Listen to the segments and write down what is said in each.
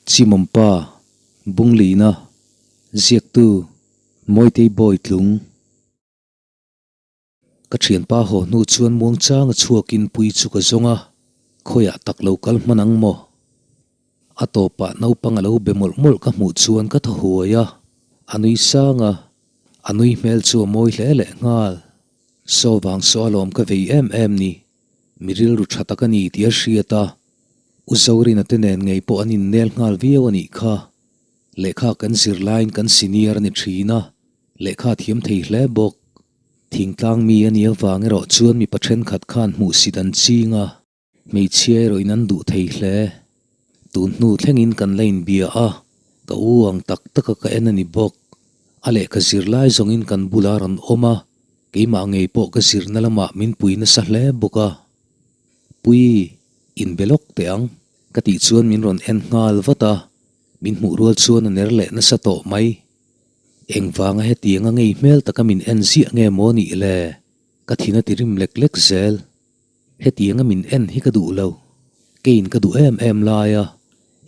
Chimawmpa, Bunglina, Ziaktu, Mawitei Bawitlung. Ka thianpa haw hnu chuan muangchanga chhuakin pui chu ka zawng a, khawiah tak lo kal hman ang maw? A tawpah naupang a lo be mawlh mawlh ka hmuh chuan ka thaw huai a, a nui sang a, a nui hmel chu a mawi hle leh nghal. Saw vang saw alawm ka vei em em ni, mi rilru tha tak a ni tih a hriat a, U Zorina te nen ngei pawh an innel nghal viau a nih kha. Lehkha kan zir laiin kan senior a ni thin a, lehkha thiam thei hle bawk. Thingtlang mi a nih avang erawh chuan mipa thenkhat khan hmuhsit an ching a, hmeichhia erawhin an duh thei hle. Tun hnu thlengin kan la inbia a, ka u ang tak taka ka en a ni bawk. A lehkha zir lai zawngin kan bulah a rawn awm a, keimah ngei pawh ka zirna lamah min pui nasa hle bawk a. Pui, inbe lawk teh ang, ka tih chuan min rawn en nghal vat a, min hmuh rual chuan a ner leh nasa tawh mai. Engvanga hetianga ngei hmel taka min en ziah nge maw nih le? Ka thin a ti rim lek lek zel. Hetianga min en hi ka duh lo. Keiin ka duh em em lai a,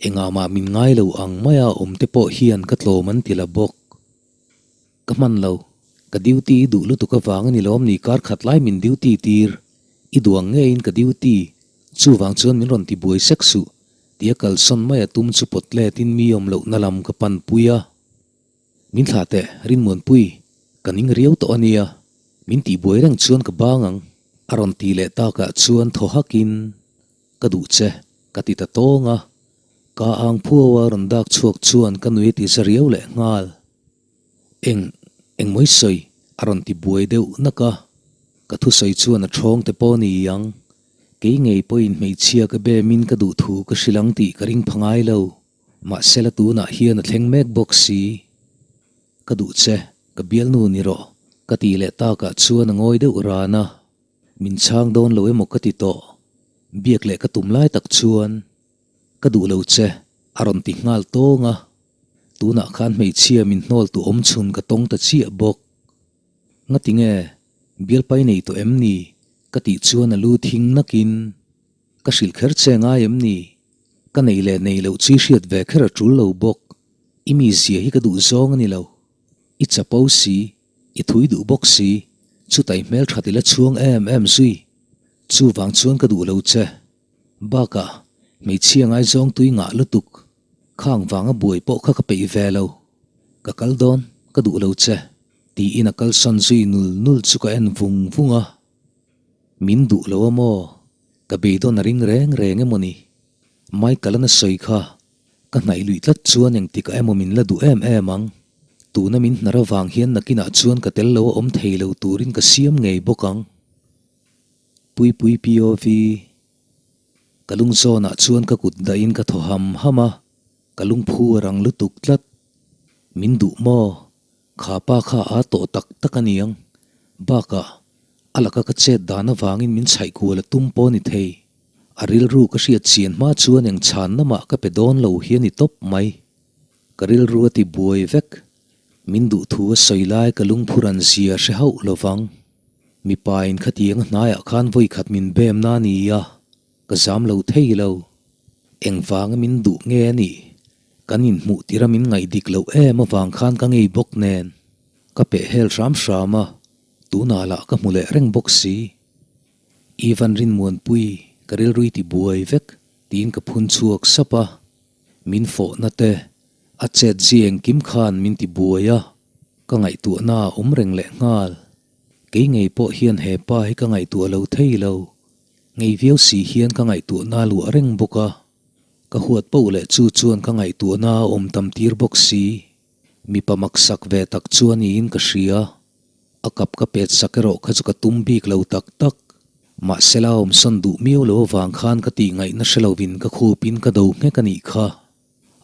engah mah min ngai lo ang maia awm te pawh hian ka tlawm an ti la bawk. Ka hman lo. Ka duty i duh lutuk avang a ni lawm ni kar khat lai min duty tir. I duang ngeiin ka duty. Chuvang chuan min rawn ti buai sek suh. Tia kalsawn mai a tum chu pawt letin mi awm lohna lam ka pan pui a. Min thlah teh, Rinmuanpui, ka ning riau tawh a nia. Min tih buai reng chuan ka bang ang. A rawn ti leh takah chuan thaw hakin, Ka duh che, ka ti ta tawng a. Ka ang phuau a rawn dak chhuak chuan ka nui a ti za riau leh nghal. Eng, eng mawi sawi? a rawn ti buai deuh nak a. Ka thusawi chuan a thawng te pawh ni ang. Kei ngei pawhin hmeichhia ka bemin ka duh thu ka hrilh ang tih ka ring pha ngai lo. Mahsela tunah hian a thleng mek bawk si. Ka duh che, ka bialnu ni rawh, ka tih leh takah chuan a ngawi deuh ran a. Min chhang dawn lo emaw ka ti tawh. Biak leh ka tum lai tak chuan, Ka duh lo che, a rawn ti nghal tawng a. Tunah khan hmeichhia min hnawl tu awm chhun ka tawng ta chiah bawk. Ngati nge, bialpai nei tawh em ni? ka tih chuan a lu thing nakin, Ka hrilh kher che ngai em ni? Ka nei leh nei loh chi hriat ve kher a tul lo bawk. I mizia hi ka duh zawng a ni lo. I chapo si, i thui duh bawk si, chutai hmelthat i la chhuang em em zui. Chuvang chuan ka duh lo che. Bakah, hmeichhia ngaizawng tui ngah lutuk. Khang vanga buai pawh kha ka peih ve lo. Ka kal dawn, ka duh lo che. Tiin a kalsawn zui nul nul chu ka en vung vung a. Min duh lo a maw? Ka beidawn a ring reng reng emaw ni? Michael an a sawi kha, ka hnaih luih tlat chuan engtikah emaw min la duh em em ang. Tuna min hnar avang hian nakinah chuan ka tel lo a awm thei lo turin ka siam ngei bawk ang. Puipui POV, Ka lungzawnah chuan ka kut dahin ka thaw ham ham a, ka lungphu a rang lutuk tlat. Min duh maw? Kha pa kha a tawh tak tak a niang. Bakah, a laka ka chet dan avangin min chhaih kual a tum pawh a ni thei. A rilru ka hriat chian hma chuan eng chhanna mah ka pe dawn lo hi a ni tawp mai. Ka rilru a ti buai vek. Min duh thu a sawi lai ka lungphur an zia hre hauh lo vang. Mipa in khatiang a hnaiah khan vawi khat min bem na ni a, ka zam lo thei lo. Engvanga min duh nge a nih? Kan inhmuh tirh a min ngaih dik loh em avang khan ka ngei bawk nen. Ka peh hel hram hram a, tunah lah ka hmu leh reng bawk si. Ivan Rinmuanpui, ka rilrui ti buai vek, tiin ka phun chhuak sap a. Min fawhna te, a chet zia engkim khan min ti buai a, ka ngaihtuahna a awm reng leh nghal. Kei ngei pawh hian he pa hi ka ngaihtuah lo thei lo. Ngei viau si hian ka ngaihtuahna a luah reng bawk a. Ka huat poh leh chu chuan ka ngaihtuahna a awm tam tir bawk si. Mipa maksak ve tak chu a niin ka hria. A kap ka pet sak erawh kha chu ka tum bik lo tak tak. Mahsela awmsawn duh miau lo avang khan ka tih ngaihna hre lovin ka khupin ka do nghek a nih kha.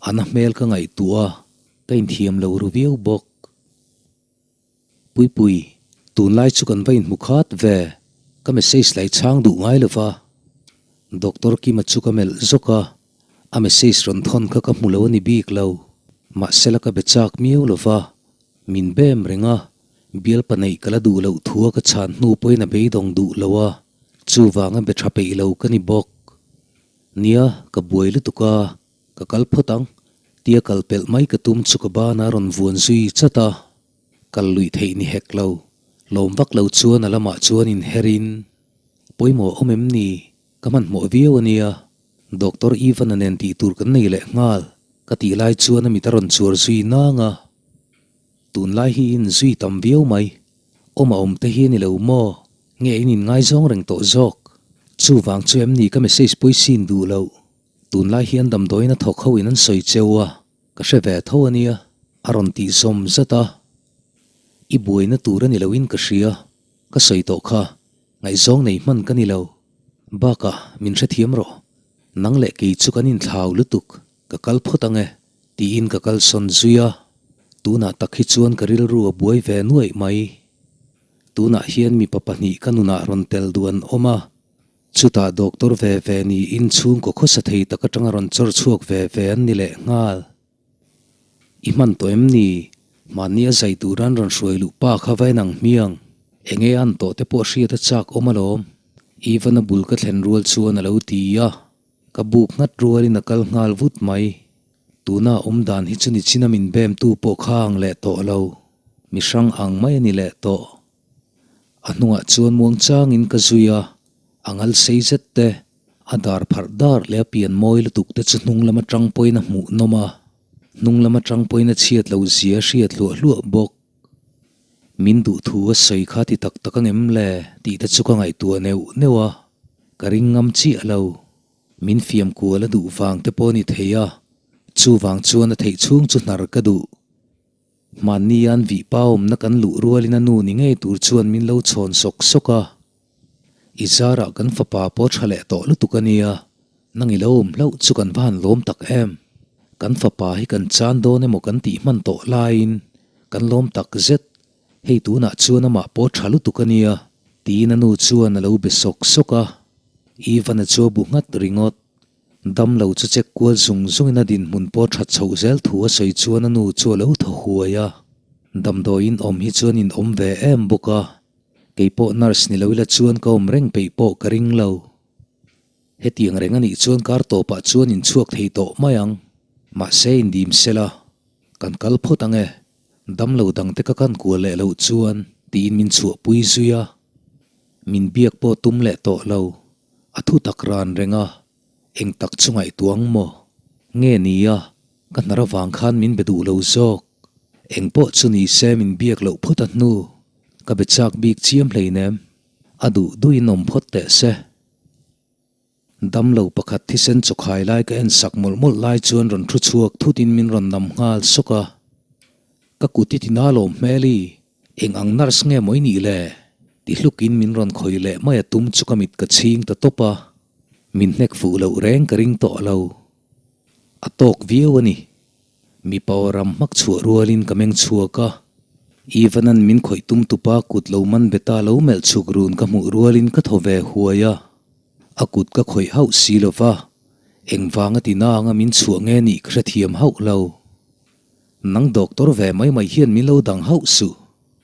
A na hmel ka ngaihtuah a, ka inthiam lo ru viau bawk. Puipui, tunlai chu kan va inhmu khat ve, ka message lai chhang duh ngai lo va. Doctor Kima chu ka melh zawk a, a message rawn thawn kha ka hmu lo a ni bik lo. Mahsela ka be chak miau lo va, min bem reng a, bialpa neih ka la duh loh thua ka chhan hnu pawhin a beidawng duh lo a, chuvanga be tha peih lo ka ni bawk. Nia, ka buai lutuk a, ka kal phawt ang. Tia kal pelh mai ka tum chu ka ban a rawn vuan zui chat a, kal luih theih ni hek lo. Lawm vak lo chuan a lamah chuan inher in, Pawimawh awm em ni? Ka hmanhmawh viau a nia, Doctor Ivan-a nen tih tur kan nei leh nghal, ka tih lai chuan a mit a rawn chuar zui nang a. Tunlai hi in zui tam viau mai, awm a awm te hi a ni lo maw? Nge in inngaizawng reng tawh zawk? Chuvang chu em ni ka message pawi sin duh loh? Tunlai hian damdawiin a thawk ho in an sawi cheu a, ka hre ve tho a nia, a rawn tih zawm zat a. I buaina tur a ni loin ka hria, ka sawi tawh kha, ngaihzawng nei hman ka ni lo. Bakah min hrethiam rawh, nang leh kei chu kan inthlau lutuk, ka kal phawt ang e, tiin ka kalsawn zui a. Tunah tak hi chuan ka rilru a buai ve nuaih mai. Tunah hian mipa pahnih ka nunah rawn tel duh an awm a. Chutah doctor ve ve niin chhungkaw khawsa thei tak atanga rawn chawr chhuak ve ve an ni leh nghal. I hman tawh em ni? Mahni a zai tur an rawn hruai luh pa kha va en ang hmiang. Enge an tawh te pawh hriat a chak awm alawm. Ivan-a bul ka thlen rual chuan a lo ti a. Ka buk nghat rualin a kal nghal vut mai. Tuna awm dan hi chu nichina min bemtu pawh kha ang leh tawh lo. Mi hrang ang mai a ni leh tawh. A hnungah chuan muangchangin ka zui a, a ngal sei zet te, a dar pharh dar leh a pian mawi lutuk te chu hnung lam atang pawhin a hmuh nawm a, hnung lam atang pawhin a chhiat loh zia a hriat hluah hluah bawk. Min duh thu a sawi kha ti tak tak angem le tih te chu ka ngaihtuah neuh neuh a, ka ring ngam chiah lo. Min fiam kual a duh vang te pawh a ni thei a, chuvang chuan a theih chhung chu hnar ka duh. Hmanni an vih pa awmna kan luh rualin a nu ni ngei tur chuan min lo chhawn sawk sawk a. I zarah kan fapa pawh tha leh tawh lutuk a nia, nang i lo awm hlauh chu kan va han lawm tak em. Kan fapa hi kan chan dawn emaw kan tih hman tawh laiin kan lawm tak zet, hei tunah chuan amah pawh tha lutuk a nia, tiin a nu chuan a lo be sawk sawk a. Ivan-a chu a bu nghat ringawt. Damlo chu check kual zung zungin a dinhmun pawh that chhoh zel thu a sawi chuan a nu chu a lo thaw huai a. Damdawiin awm hi chuan in awm ve em bawk a, kei pawh nurse ni lo ila chuan ka awm reng peih pawh ka ring lo. Hetiang reng a nih chuan kar tawpah chuan in chhuak thei tawh mai ang. Mahse in dim sela, kan kal phawt ang e, damlo dangte ka kan kual leh loh chuan tiin min chhuahpui zui a. Min biak pawh tum leh tawh lo. A thu tak ran reng a, eng tak chu ngaihtuah ang maw? Nge nia, ka hnar avang khan min be duh lo zawk. Eng pawh chu ni se min biak loh phawt a hnu, ka be chak bik chiam hleinem. A duh duhin awm phawt teh se. Damlo pakhat thisen chawkhai lai ka en sak mawlh mawlh lai chuan rawn thu chhuak thutin min rawn nam nghal sawk a. Ka kut i ti na lawm hmel i, Eng ang nurse nge maw i nih le? Ti hlukin min rawn khawih leh mai a tum chu ka mit ka chhing ta tawp a, min hnek fuh loh reng ka ring tawh lo. A tawk viau a ni. Mipa aw ram hmak chhuah rualin ka meng chhuak a, Ivan-a'n min khawih tum tupa kut lo man beta lo melh chhuk run ka hmuh rualin ka thaw ve huai a, a kut ka khawih hauh si lo va, engvanga ti na anga min chhuah nge nih ka hrethiam hauh lo. Nang doctor ve mai mai hian min lo dang hauh suh.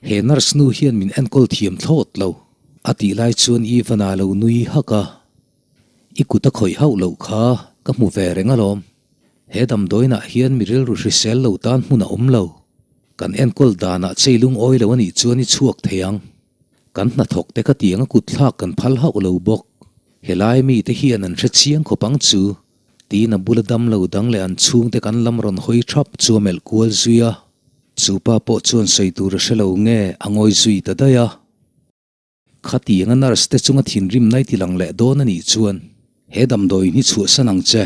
He nurse nu hian min enkawl thiam thlawt lo. A tih lai chuan Ivan-a lo nui hak a. I kut a khawih hauh loh kha ka hmu ve reng alawm. He damdawiinah hian mi rilru hrisel lo tan hmun a awm lo. Kan enkawl danah chei lungawi lo a nih chuan i chhuak thei ang. Kan hnathawk te khatiang a kut thlak kan phal hauh lo bawk. Helai mite hian an hre chiang khawp ang chu. Tiin a bula damlo dang leh an chhungte kan lam rawn hawi thap chu a melh kual zui a. Chu pa pawh chuan sawi tur a hre lo nge a ngawi zui ta daih a. Khatianga nurse te chunga thinrim nai ti lang leh dawn a nih chuan he damdawiin hi chhuahsan ang che.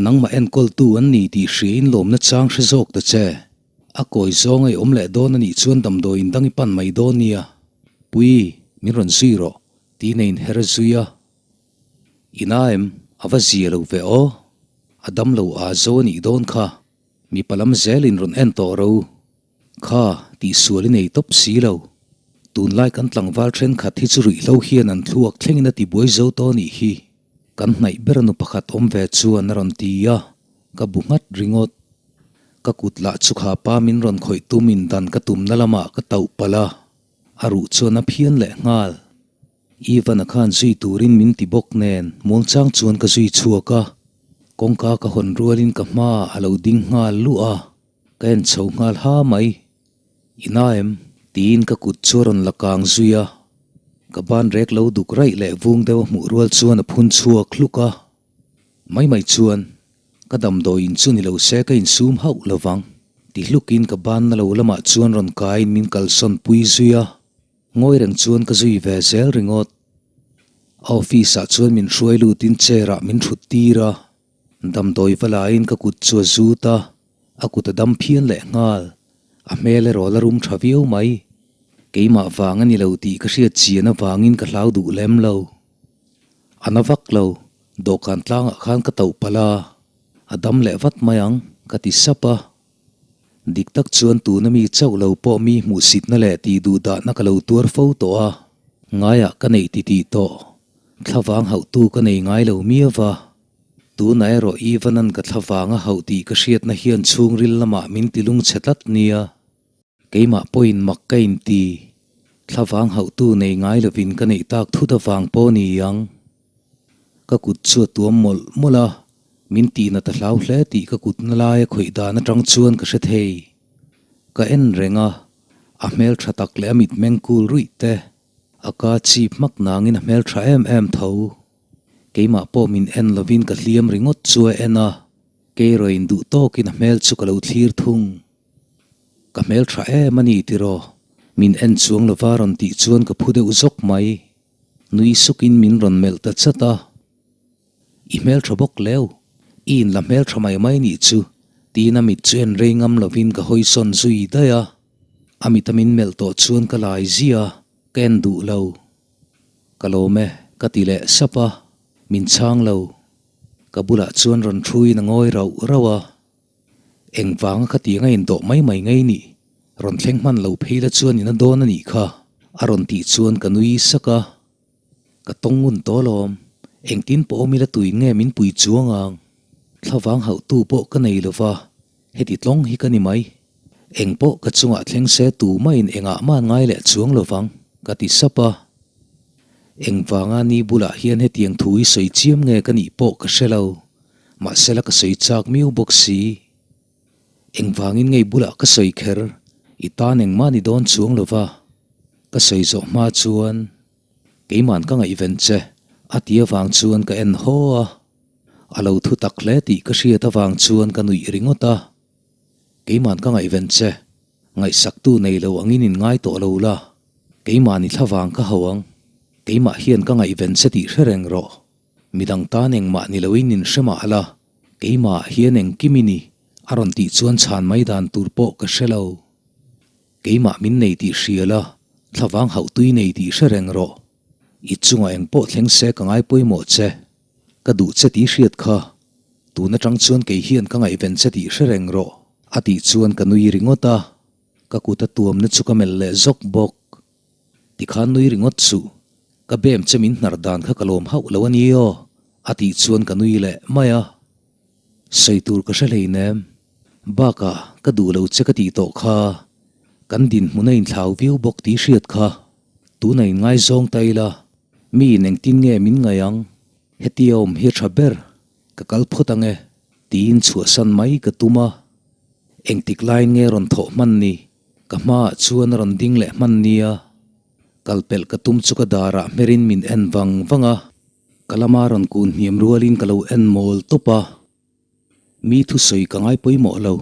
Nangmah enkawltu an ni tih hriain lawmna chang hre zawk ta che. A kawi zawng a i awm leh dawn a nih chuan damdawiin dang i pan mai dawn nia. Pui, min rawn zui rawh, tiin a inher zui a. I na em? A va zia lo ve aw. A dam lo aa zo a nih dawn kha. Mipa lam zelin rawn en tawh ro. Kha, tihsual i nei tawp si lo. Tunlai kan tlangval thenkhat hi chu ruihhlo hian an thluak thlengin a tibuai zo tawh a nih hi. Kan hnaih ber nu pakhat awm ve chuan a rawn ti a, ka bu nghat ringawt. Ka kut lah chu kha pa min rawn khawih tumin dan ka tumna lamah ka tauh palh a, a ruh chuan a phian leh nghal. Ivan-a khan zui turin min ti bawk nen muangchang chuan ka zui chhuak a. Kawngka ka hawn rualin ka hmaah a lo ding nghal luh a, ka en chho nghal ha mai. I na em? Tiin ka kut chu a rawn la kang zui a. Ka ban rek lo duk raih leh vung deuh a hmuh rual chuan a phun chhuak hluk a. Mai mai chuan, Ka damdawiin chu ni lo se ka insum hauh lo vang. Ti hlukin ka banna lo lamah chuan rawn kaiin min kalsawn pui zui a. Ngawi reng chuan ka zui ve zel ringawt. A office ah chuan min hruai lutin chair ah min thut tir a. Damdawi va laiin ka kut chu a zut a, a kut a dam phian leh nghal. A hmel erawh la rum tha viau mai. Keimah vang a ni lo tih ka hriat chian avangin ka hlau duh lem lo. A na vak lo, dawhkan tlangah khan ka tauh palh a, a dam leh vat mai ang, ka ti sap a. Dik tak chuan tuna mi chauh lo pawh mi hmuhsitna leh tih duh dahna ka lo tuar fo tawh a, ngaiah ka neih titih tawh. Thlavang hauhtu ka nei ngai lo miau va. Tunah erawh Ivan-a'n ka thlavang a hauh tih ka hriatna hian chhungril lamah min ti lungchhe tlat nia. Keimah pawhin mak ka inti. Thlavang hauhtu nei ngai lovin ka neih tak thut avang pawh ni ang. Ka kut chu a tuam mawlh mawlh a, min tihna ta hlau hle tih ka kutna laia khawih dan atang chuan ka hre thei. Ka en reng a, a hmeltha tak leh a mitmeng kul ruih te, a ka chip hmak nangin a hmeltha em em tho. Keimah pawh min en lovin ka hliam ringawt chu a en a, keirawin duh tawkin a hmel chu ka lo thlir thung. Ka hmeltha em a ni tiraw? Min en chuang lova rawn tih chuan ka phu deuh zawk mai. Nui sukin min rawn melh ta chat a, I hmeltha bawk leu, i inla hmeltha mai mai nih chu, tiin a mit chu en rei ngam lovin ka hawi sawn zui daih a. A mita min melh tawh chuan ka lai zia, ka en duh lo. Ka lawm e, ka ti leh sap a, min chhang lo. Ka bulah chuan rawn thuin a ngawi rauh rauh a. Engvanga khatiang a indawh mai mai ngei nih? Rawn thleng hman lo phei la chuan in a dawn a nih kha, a rawn tih chuan ka nui sak a. Ka tawng ngun tawh alawm, engtin pawh awm ila tuin nge min pui chuang ang? Thlavang hauhtu pawh ka nei lo va, heti tlawng hi ka ni mai. Eng pawh ka chungah thleng se tumahin engah mah ngai leh chuang lo vang, ka ti sap a. Engvanga ni bulah hian hetiang thu hi sawi chiam nge ka nih pawh ka hre lo. Mahsela ka sawi chak miau bawk si. Engvangin ngei bulah ka sawi kher, i tan engmah ni dawn chuang lova. Ka sawi zawh hma chuan keiman ka ngaihven che a ti avang chuan ka en haw a. A lo thu tak hle tih ka hriat avang chuan ka nuih ringawt a. Keiman ka ngaihven che, ngaihsaktu nei lo angin in ngai tawh lo la, keimah ni thlavang ka hau ang, keimah hian ka ngaihven che tih hre reng rawh. Midang tan engmah ni loin in hre mah la, keimah hian engkim i ni, a rawn tih chuan chhan mai dan tur pawh ka hre lo. Keimah min nei tih hria la, thlavang hauh tui nei tih hre reng rawh. I chungah engpawh thleng se ka ngai pawimawh che. Ka duh che tih hriat kha. Tun atang chuan kei hian ka ngaihven che tih hre reng rawh, a tih chuan ka nui ringawt a. Ka kut a tuamna chu ka melh leh zawk bawk. Tikhan nui ringawt suh, ka bem che min hnar dan kha ka lawm hauh lo a ni aw, a tih chuan ka nui leh mai a. Sawi tur ka hre hleinem, bakah ka duh lo che ka tih tawh kha, kan dinhmun a inthlau viau bawk tih hriat kha, tuna inngaizawng ta ila, miin engtin nge min ngaih ang, hetia awm hi a tha ber, ka kal phawt ang e, tiin chhuahsan mai ka tum a. Engtik laiin nge rawn thawh hman ni? Ka hmaah chuan a rawn ding leh hman nia, kal pelh ka tum chu ka darah hmerin min en vang vang a, ka lama rawn kun hniam rualin ka lo en mawl tawp a. Mi thusawi ka ngai pawimawh lo.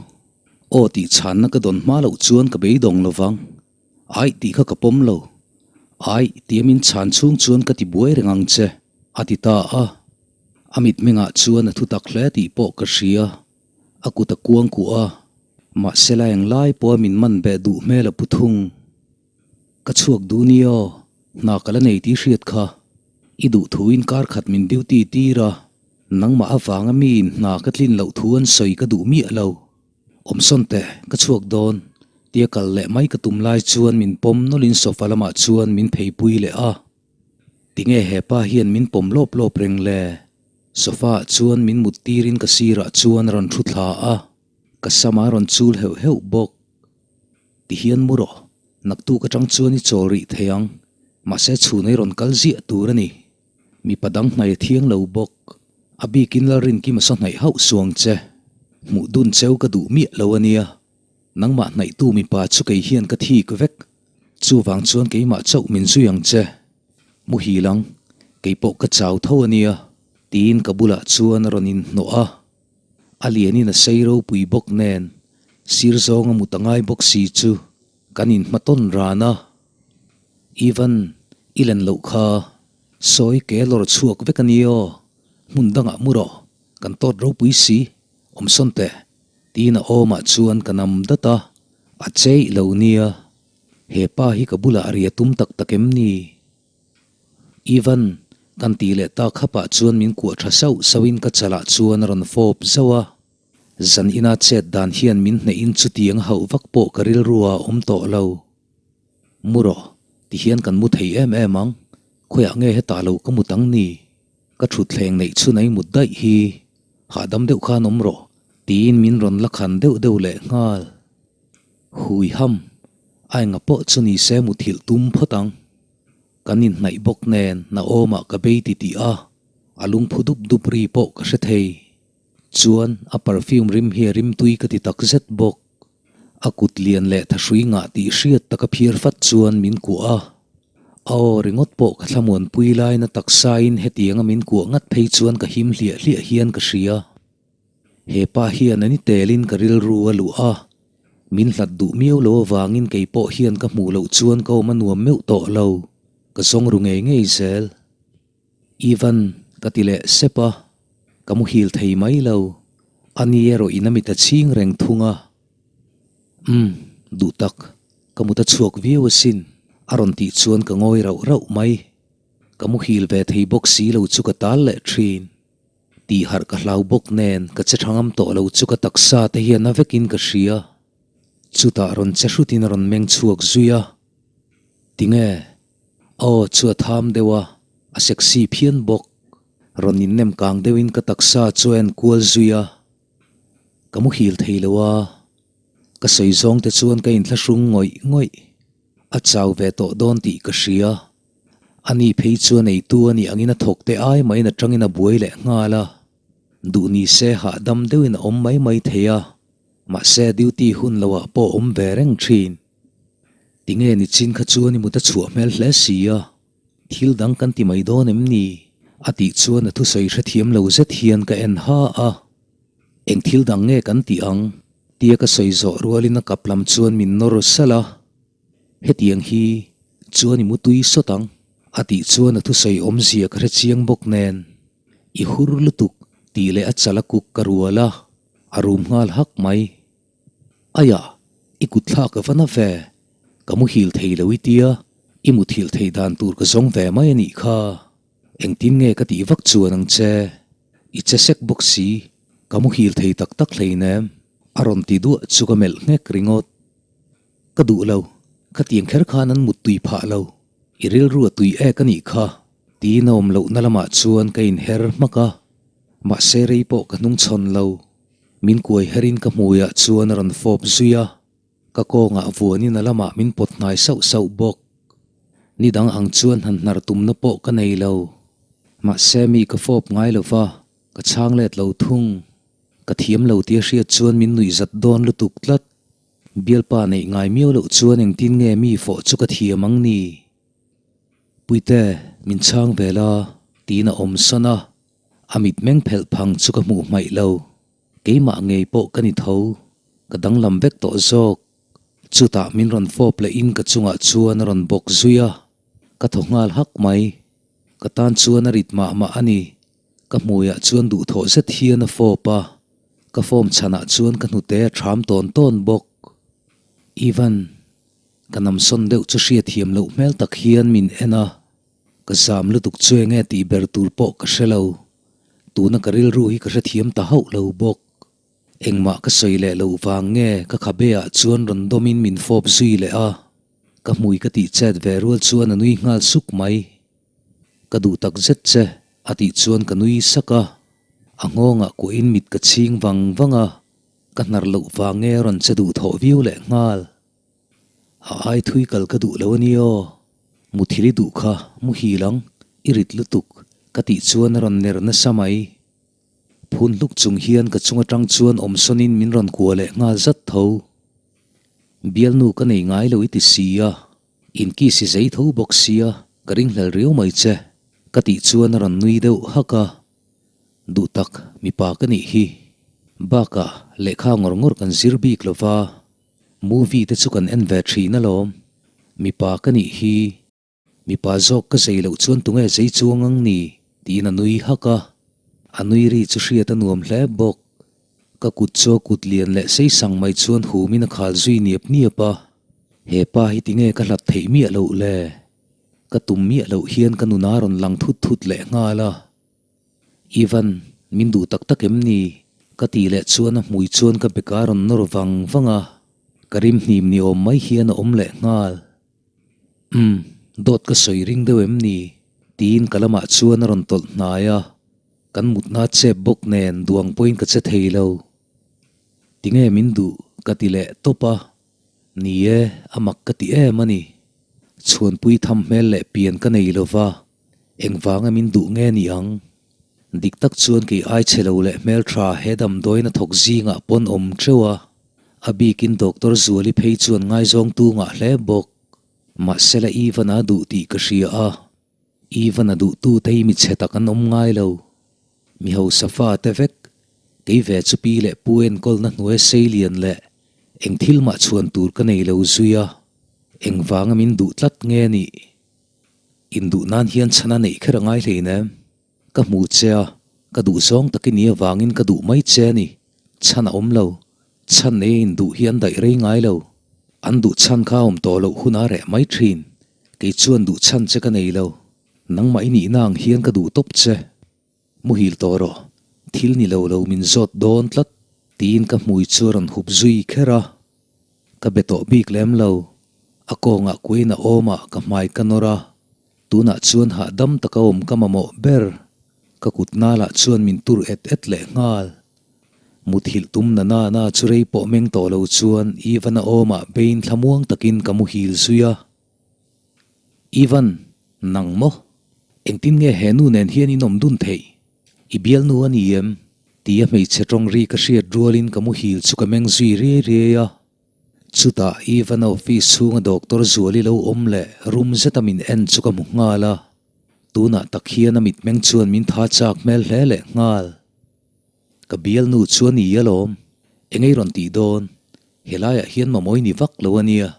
Aw tih chhanna ka dawn hma loh chuan ka beidawng lo vang. Aih tih kha ka pawm lo. Aih tia min chhan chhung chuan ka ti buai reng ang che, a ti ta a. A mitmengah chuan a thutak hle tih pawh ka hria. A kut a kuang kuah a, mahse la englai pawha min man beh duh hmel a pu thung. Ka chhuak duh ni aw, hna ka la nei tih hriat kha. I duh thuin kar khat min duty tir a, nangmah avanga miin hna ka tlin loh thu an sawi ka duh miah lo. Awmsawn teh, ka chhuak dawn, tia kal leh mai ka tum lai chuan min pawm nawlhin sofa lamah chuan min pheipui leh a. Tinge hepa hian min pawm lawp lawp reng le? Sofa ah chuan min mut tirin ka sirah chuan a rawn thu thla a, ka sam a rawn chul heuh heuh bawk. Tihian mu rawh, naktuk atang chuan i chawl rih thei ang, mahse chhun ei rawn kal ziah tur a ni. Mipa dang hnai a thiang lo bawk. A bikin Lalrinkima saw hnaih hauh suang che. Hmuh dun cheu ka duh miah lo a nia. Nangmah hnaihtu mipa chu kei hian ka thik vek. Chuvang chuan keimah chauh min zui ang che. Muhil ang, kei pawh ka chau tho a nia, tiin ka bulah chuan a rawn inhnawh a. A lianin a sei ropui bawk nen, sir zawnga mut a ngai bawk si chu kan inhmatawn ran a. Ivan, i len loh kha, sawi ke lawr chhuak vek a ni aw, hmun dangah mu rawh, kan tawt ropui si, awmsawn teh, tiin a awmah chuan ka nam dat a, a cheih lo nia. He pa hi ka bulah ria tum tak tak em ni? Ivan, kan tih leh tak khapah chuan min kuah tha sauh sauhin ka chalah chuan a rawn fawp zauh a. Zan ina chet dan hian min hnehin chutiang a hauh vak pawh ka rilru a awm tawh lo. Mu rawh, tihian kan mu thei em em ang, khawiah nge hetah lo ka mut ang ni? Ka thutthleng neih chhun a i mut daih hi, hahdam deuh khan awm rawh, tiin min rawn la khan deuh deuh leh nghal. Hui ham, a enga pawh chu ni se muthilh tum phawt ang. Kan inhnaih bawk nen Naawmah ka bei ti tih a, a lungphu dup dup ri pawh ka hre thei. Chuan a perfume rim hi a rimtui ka ti tak zet bawk. A kut lian leh thahrui ngah tih hriat taka phiar fat chuan min kuah a. A aw ringawt pawh ka thlamuanpui laina taksain hetianga min kuah ngat phei chuan ka him hliah hliah hian ka hria. He pa hian a ni telin ka rilru a luh a, min hlat duh miau lo avangin kei pawh hian ka hmuh loh chuan ka awm a nuam meuh tawh lo, ka zawng ru ngei ngei zel. Ivan, ka ti leh sep a, ka muhil thei mai lo, a ni erawh in a mit a chhing reng thung a. Umm, duh tak, ka mut a chhuak viau asin, a rawn tih chuan ka ngawi rauh rauh mai. Ka muhil ve thei bawk si lo chu ka tal leh thin. Tih harh ka hlau bawk nen ka che tha ngam tawh lo chu ka taksa te hian a vekin ka hria. Chutah rawn che hrutin a rawn meng chhuak zui a. Tinge? Aw chu a tham deuh a, a sexy phian bawk. Rawn innem kang deuhin ka taksa chu a en kual zui a. Ka muhil thei lo a, ka sawi zawng te chuan ka inthlahrung ngawih ngawih. A chau ve tawh dawn tih ka hria. Ani phei chuan eitu a nih angin a thawk te ai maiin atangin a buai leh nghal a. Duh ni se hahdam deuhin a awm mai mai thei a, mahse duty hun loah pawh a awm ve reng thin. Tinge nichin kha chuan i mut a chhuah hmel hle si a, thil dang kan ti mai dawn em ni? A tih chuan a thusawi hrethiam lo zet hian ka en ha a. Eng thil dang nge kan tih ang? Tia ka sawi zawh rualin a kap lam chuan min nawr salh a. Hetiang hi chuan i mutui sawt ang, a tih chuan a thusawi awmzia ka hre chiang bawk nen, I hur lutuk tih leh a chal a kuk ka rual a, a rum nghal hak mai. Aiah, i kut thlak a va na ve, ka muhil thei lo i tia, i muthilh theih dan tur ka zawng ve mai a nih kha. Engtin nge ka tih vak chuan ang che? I che sek bawk si, ka muhil thei tak tak hleinem, a rawn ti duah chu ka melh nghek ringawt. Ka duh lo, khatiang kher khan an mut tui phah lo, i rilru a tui ek a nih kha, tiin a awm lohna lamah chuan ka inher hmak a, mahse rei pawh ka hnung chhawn lo, min kuai herin ka hmuiah chuan a rawn fawp zui a, ka kawngah vuanin a lamah min pawt hnai sauh sauh bawk. Ni dang ang chuan han hnar tumna pawh ka nei lo, mahse mi ka fawp ngai lo va, ka chhang let lo thung. Ka thiam lo tia hriat chuan min nuih zat dawn lutuk tlat. Bialpa neih ngai miau loh chuan engtin nge mi fawh chu ka thiam ang ni? Puite, min chhang ve la, tiin a awm san a, a mitmeng phelh phang chu ka hmuh hmaih lo. Keimah ngei pawh ka ni tho, ka danglam vek tawh zawk. Chutah min rawn fawp lehin ka chungah chuan a rawn bawk zui a, ka thaw nghal hak mai. Ka tan chuan a rit mah mah a ni. Ka hmuiah chuan duhthawh zet hian a fawp a, ka form chhanah chuan ka hnute a ṭham tawn tawn bawk. Ivan, ka namsawn deuh chu hriathiam loh hmel tak hian min en a, ka zam lutuk chu enge tih ber tur pawh ka hre lo. Tuna ka rilru hi ka hrethiam ta hauh lo bawk. Engmah ka sawi leh loh vang nge ka khabe ah chuan rawn dawmin min fawp zui leh a, ka hmui ka tih chet ve rual chuan a nui nghal suk mai. Ka duh tak zet che, a tih chuan ka nui sak a. A nghawngah kuahin mit ka chhing vang vang a, ka hnar loh vang nge a rawn che duh thawh viau leh nghal. A ai thui kal ka duh lo a ni aw, muthil i duh kha, muhil ang, i rit lutuk, ka tih chuan a rawn ner nasa mai. Phun hluk chung hian ka chung atang chuan awm sawnin min rawn kua leh nghal zat tho. Bialnu ka nei ngai lo i ti si a, inkiss i zei tho bawk sia, ka ringhlel riau mai che, ka tih chuan a rawn nui deuh hak a. Duh tak, mipa ka nih hi. Bakah, lehkha ngawr ngawr kan zir bik lo va, movie te chu kan en ve thin alawm. Mipa ka nih hi. Mipa zawk ka zei loh chuan tunge zei chuang ang ni? tiin a nui hak a. A nui ri chu hriat a nuam hle bawk. Ka kut chu a kut lian leh sei sang mai chuan humin a khal zui niap niap a. He pa hi tinge ka hlat theih miah loh le? Ka tum miah loh hian ka nuna rawn lang thut thut leh nghal a. Ivan, min duh tak tak em ni? Ka tih leh chuan a hmui chuan ka beka rawn nawr vang vang a. Ka rim hnim ni awm mai hian a awm leh nghal. Umm, dawt ka sawi ring deuh em ni? Tiin ka lamah chuan a rawn tawlh hnai a, kan mutna chep bawk nen duang pawhin ka che thei lo. Tinge min duh? ka ti leh tawp a, ni e, a mak ka ti em a ni. Chhuanpui tham hmel leh pian ka nei lo va, engvanga min duh nge ni ang? Dik tak chuan kei ai chhe lo leh hmeltha he damdawiin a thawk zingah pawn awm teuh a, A bikin Doctor Zuali phei chuan ngaizawngtu ngah hle bawk. Mahsela Ivan a duh tih ka hria a, Ivan a duhtu te hi mi chhe tak an awm ngai lo. Mi hausa fa te vek, kei ve chu pi leh pu enkawlna hnuai sei lian leh eng thil mah chhuan tur ka nei lo zui a, engvanga min duh tlat nge nih? Induh nan hian chhan a neih kher a ngai hleinem. Ka hmu che a, ka duh zawng tak i ni avangin ka duh mai che a ni. Chhan a awm lo. Chhan nei a induh hi an daih rei ngai lo. An duh chhan kha a awm tawh loh hun a reh mai thin. Kei chuan duh chhan che ka nei lo. Nangmah i nihna ang hian ka duh tawp che. Muhil tawh rawh. Thil ni lo lo min zawt dawn tlat. Tiin ka hmui chu a rawn hup zui kher a. Ka be tawh bik lem lo. A kawngah kuain a awm a, ka hmai ka nawr a. Tunah chuan hahdam taka awm ka mamawh ber. Ka kut nalah chuan min tur et et leh nghal. Muthilh tum na na na chu rei pawh meng tawh lo chuan Ivan-a awmah bein thlamuang takin ka muhil zui a. Ivan, nang maw? Engtin nge he nu nen hian in awm dun theih? I bialnu a ni em? Tia hmeichhe tawng ri ka hriat rualin ka muhil chu ka meng zui riai riai a. Chutah Ivan-a office chhunga doctor Zuali lo awm leh rum zeta min en chu ka hmu nghal a, tunah tak hian a mitmeng chuan min tha chak hmel hle leh nghal. Ka bialnu chu a ni alawm, engei rawn tih dawn, helaiah hian mamawi ni vak lo a nia.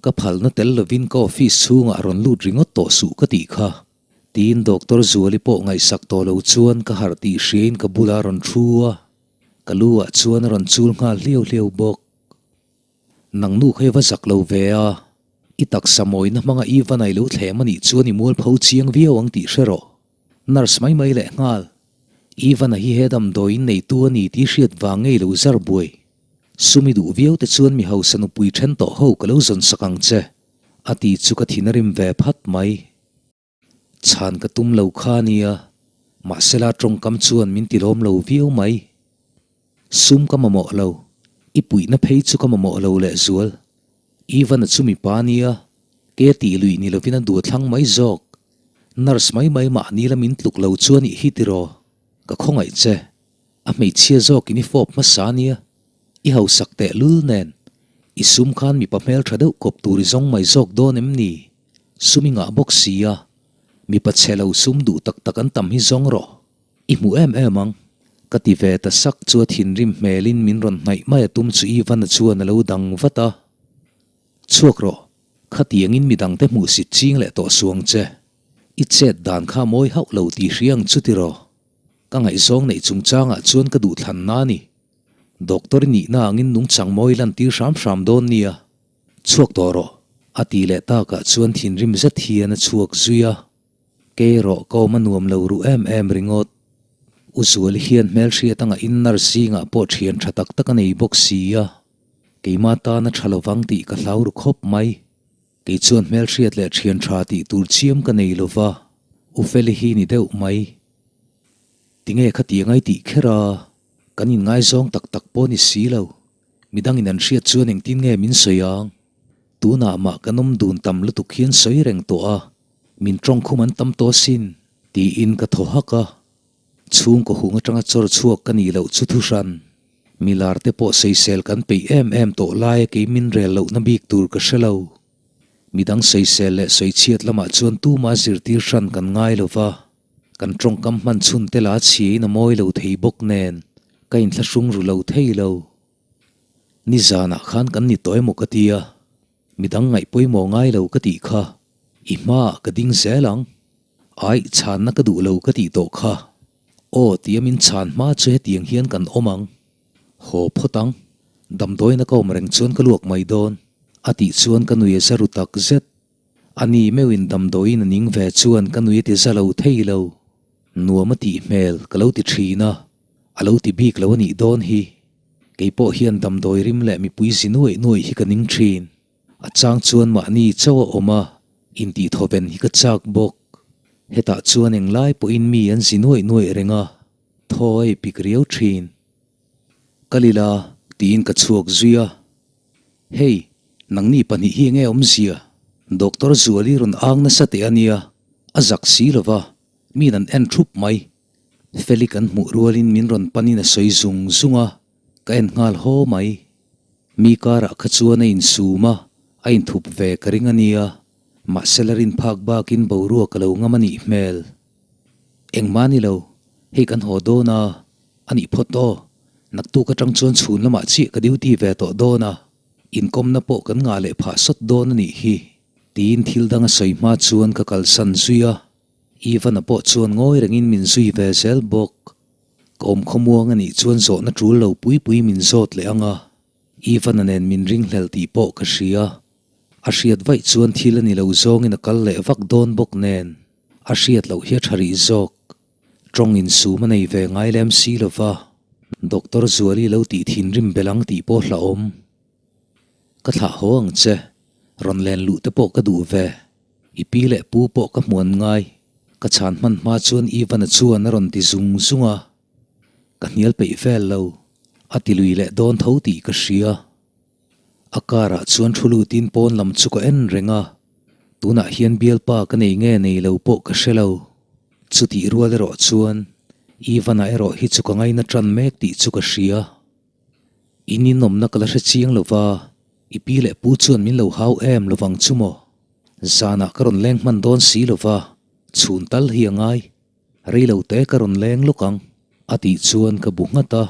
Ka phalna tel lovin ka office chhungah rawn lut ringawt tawh suh ka tih kha, tiin doctor Zuali pawh ngaihsak tawh lo chuan ka harh tih hriain ka bulah a rawn thu a, ka lu ah chuan a rawn chul nghal hliau hliau bawk. Nang nu kha i va zak lo ve a, i taksa mawina hmanga Ivan-a i lo thlem a nih chuan i mualpho chiang viau ang tih hre rawh. Nurse mai mai leh nghal. Ivan-a hi he damdawiin neitu a ni tih hriat vang ngei lo zar buai. Sum i duh viau te chuan mi hausa nupui then tawh ho ka lo zawn sak ang che, a ti chu ka thin a rim ve phat mai. Chhan ka tum lo kha a nia, mahsela tawngkam chuan min tilawm lo viau mai. Sum ka mamawh lo, i puihna phei chu ka mamawh lo lehzual. Ivan-a chu mipa a nia, ke tih luih ni lovin a duh thlang mai zawk. Nurse mai mai mahni la min tluk lo chu a nih hi tiraw? Ka khawngaih che, a hmeichhia zawkin i fawp hmasa a nia, i hausak tehlul nen, i sum khan mipa hmeltha deuh kawp tur i zawng mai zawk dawn em ni? Sum i ngah bawk si a, mipa chhe lo sum duh tak tak an tam hi zawng rawh. I hmu em em ang. Ka ti ve ta sak chu a thinrim hmelin min rawn hnaih mai a tum chu Ivan-a chuan a lo dang vat a. Chhuak rawh, khatiangin midangte hmuhsit ching leh tawh suang che. I chet dan kha mawi hauh lo tih hria ang chu tiraw. Ka ngaihzawng neih chungchangah chuan ka duhthlanna a ni. Doctor i nihna angin nungchang mawi lantir hram hram dawn nia. Chhuak tawh rawh, a ti leh takah chuan thinrim zet hian a chhuak zui a. Kei erawh ka awm a nuam lo ruh em em ringawt. U Zuali hian hmelhriat anga in nurse zingah pawh thian tha tak tak a nei bawk si a, keimah tan a tha lovang tih ka hlau ru khawp mai. Kei chuan hmelhriat leh thian tha tih tur chiam ka nei lova, U Feli hi ni deuh mai. Tinge khatiang ai tih kher a, kan inngaizawng tak tak pawh ni si lo. Midangin an hriat chuan engtin nge min sawi ang? Tunah mah kan awm dun tam lutuk hian sawi reng tawh a, min tawngkhum an tam tawh asin, tiin ka thaw hak a. Chhungkaw hung atanga chawr chhuak ka nih loh chu thuhran. Milar te pawh sawisel kan peih em em tawh laia kei min rel lohna bik tur ka hre lo. Midang sawisel leh sawichhiat lamah chuan tuma zirtir hran kan ngai lo va, kan tawngkam hman chhun te la chhiain a mawi lo thei bawk nen ka inthlahrung ru lo thei lo. Nizanah khan kan ni tawh emaw ka tia, midang ngaih pawimawh ngai lo ka tih kha i hmaah ka ding zel ang. Aih, chhanna ka duh lo ka tih tawh kha. Aw tia min chhan hma chu hetiang hian kan awm ang. Haw phawt ang. Damdawiina ka awm reng chuan ka luak mai dawn. A tih chuan ka nui a za ru tak zet. A ni meuhin damdawiin a ning ve chuan ka nui a ti za lo thei lo. Nuam a tih hmel ka lo ti thin a, a lo ti bik lo a nih dawn hi. Kei pawh hian damdawi rim leh mipui zi nuaih nuaih hi ka ning thin. A chang chuan mahni chauh a awm a, intihthawven hi ka chak bawk. Hetah chuan englai pawhin mi an zi nuaih nuaih reng a. Thaw a ipik riau thin. Kal ila tiin ka chhuak zui a. Hei, nangni pahnih hi enge awmzia? Doctor Zuali rawn ang nasa teh a nia, a zak si lo va, min an en thup mai. Feli kan hmuh rualin min rawn panin a sawi zung zung a, ka en nghal haw mai. Mi karah kha chuan a insum a, a inthup ve ka ring a nia, mahse la rin phak bakin boruak a lo ngam a nih hmel. Engmah ni lo, hei kan haw dawn a, a nih phawt aw, naktuk atang chuan chhun lamah chiah ka duty ve tawh dawn a, inkawmna pawh kan ngah leh phah sawt dawn a nih hi, tiin thil dang a sawi hma chuan ka kalsan zui a, Ivan-a pawh chuan ngawi rengin min zui ve zel bawk. Ka awm khawmuang a nih chuan zawhna tul lo pui pui min zawt leh ang a, Ivan-a nen min ringhlel tih pawh ka hria. A hriat vaih chuan thil a ni lo zawngin a kal leh vak dawn bawk nen. A hriat loh hi a tha rih zawk. Tawng insum a nei ve ngai lem si lo va, Doctor Zuali lo tih thinrim belh ang tih pawh hlauhawm. Ka thlah haw ang che, rawn len luh te pawh ka duh ve. I pi leh pu pawh ka hmuan ngai. Ka chhan hman hma chuan Ivan-a chuan a rawn ti zung zung a. Ka hnial peih vel lo, a ti lui leh dawn tho tih ka hria. A car ah chuan thu lutin pawn lam chu ka en reng a, tunah hian bialpa ka nei nge nei lo pawh ka hre lo. Chutih rual erawh chuan Ivan-a erawh hi chu ka ngaina tan mek tih chu ka hria. In inawmna ka la hre chiang lo va, i pi leh pu chuan min lo hau em lovang chu maw? Zanah ka rawn leng hman dawn si lo va, chhun tal hi a ngai. Rei lo te ka rawn leng lawk ang, a tih chuan ka bu nghat a.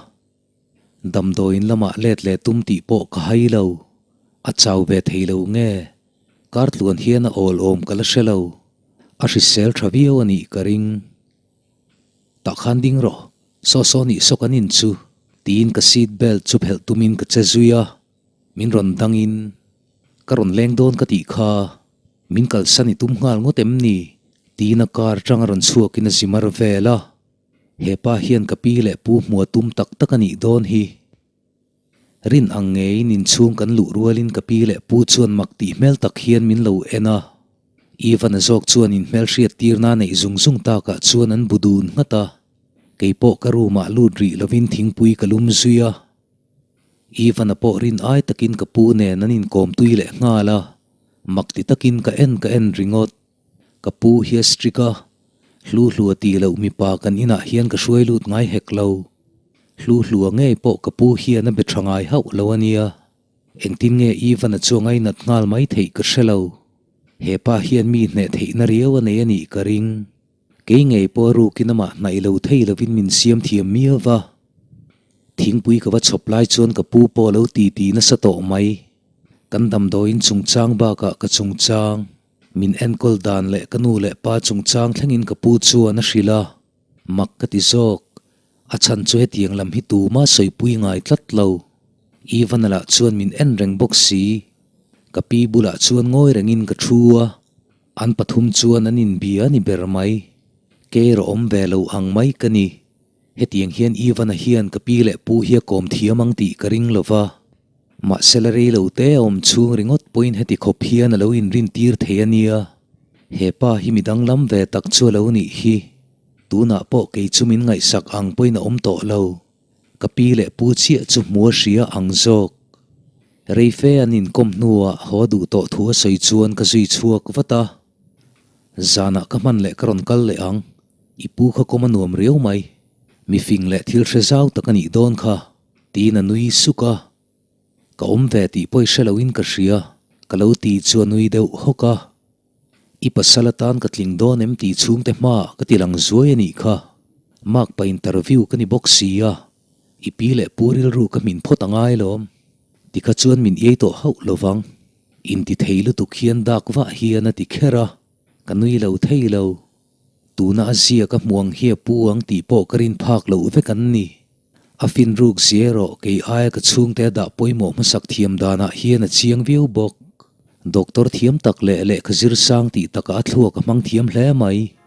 Damdawiin lamah let leh tum tih pawh ka hai lo. A chau ve thei lo nge? Kar tluan hian a awl awm ka la hre lo. A hrisel tha viau a nih ka ring. Tah khan ding rawh, saw saw nih saw kan in chu, tiin ka seat belt chu phelh tumin ka che zui a. Min rawn dangin, Ka rawn leng dawn ka tih kha, min kalsan i tum nghal ngawt em ni? tiin a car tang a rawn chhuakin a zi mar vel a. He pa hian ka pi leh pu hmua tum tak tak a nih dawn hi. Rin ang ngeiin inchhung kan luh rualin ka pi leh pu chuan mak tih hmel tak hian min lo en a. Ivan-a zawk chuan inhmelhriat tirna neih zung zung takah chuan an bu dun nghat a. Kei pawh ka room-ah lut rih lovin thingpui ka lum zui a. Ivan-a pawh rin ai takin ka pu nen an inkawm tui leh nghal a. Mak ti takin ka en ka en ringawt. Ka pu hi a strict a, hlu hlua tih loh mipa kan inah hian ka hruai lut ngai hek lo. Hlu hlua ngei pawh ka pu hian a be tha ngai hauh lo a nia. Engtin nge Ivan-a chu a ngainat nghal mai theih ka hre lo. He pa hian mi hneh theihna riau a nei a nih ka ring. Kei ngei pawh a rukin amah hnaih lo thei lovin min siam thiam miau va. Thingpui ka va chhawp lai chuan ka pu pawh a lo titi nasa tawh mai. Kan damdawiin chungchang bakah ka chungchang. Min enkawl dan leh ka nu leh pa chungchang thlengin ka pu chuan a hrilh a, mak ka ti zawk. A chhan chu hetiang lam hi tuma sawipui ngai tlat lo. Ivan-a lah chuan min en reng bawk si. Ka pi bulah chuan ngawi rengin ka thu a, an pathum chuan an inbia a ni ber mai. Kei erawh awm ve lo ang mai ka ni. Hetiang hian Ivan-a hian ka pi leh pu hi a kawm thiam ang tih ka ring lo va. Mahse la rei lo te a awm chhung ringawt pawhin heti khawp hian a lo inrin tir thei a nia. He pa hi mi danglam ve tak chu a lo nih hi. Tunah pawh kei chu min ngaihsak ang pawhin a awm tawh lo. Ka pi leh pu chiah chu hmu a hria ang zawk. Rei fe an inkawm hnuah haw duh tawh thu a sawi chuan ka zui chhuak vat a. Zanah ka hman leh ka rawn kal leh ang. I pu kha kawm a nuam riau mai. Mi fing leh thil hre zau tak a nih dawn kha, tiin a nui suk a. Ka awm ve tih pawh i hre loin ka hria, ka lo ti chu a nui deuh hawk a. I pasal atan ka tling dawn em tih chhungte hmaah ka ti lang zuai a nih kha. Mark pa interview ka ni bawk si a, i pi leh pu rilru ka hmin phawt a ngai lawm. Tikha chuan min iai tawh hauh lovang. Inti thei lutuk hian dak vah hian a ti kher a, ka nui lo thei lo. Tuna a zia ka hmu ang hi a pu ang tih pawh ka rin phak loh vek an ni. A finruk zia erawh kei aia ka chhungte a dah pawimawh hmasak thiam danah hian a chiang viau bawk. Doctor thiam tak leh lehkha zir sang tih takah a thluak a hmang thiam hle mai.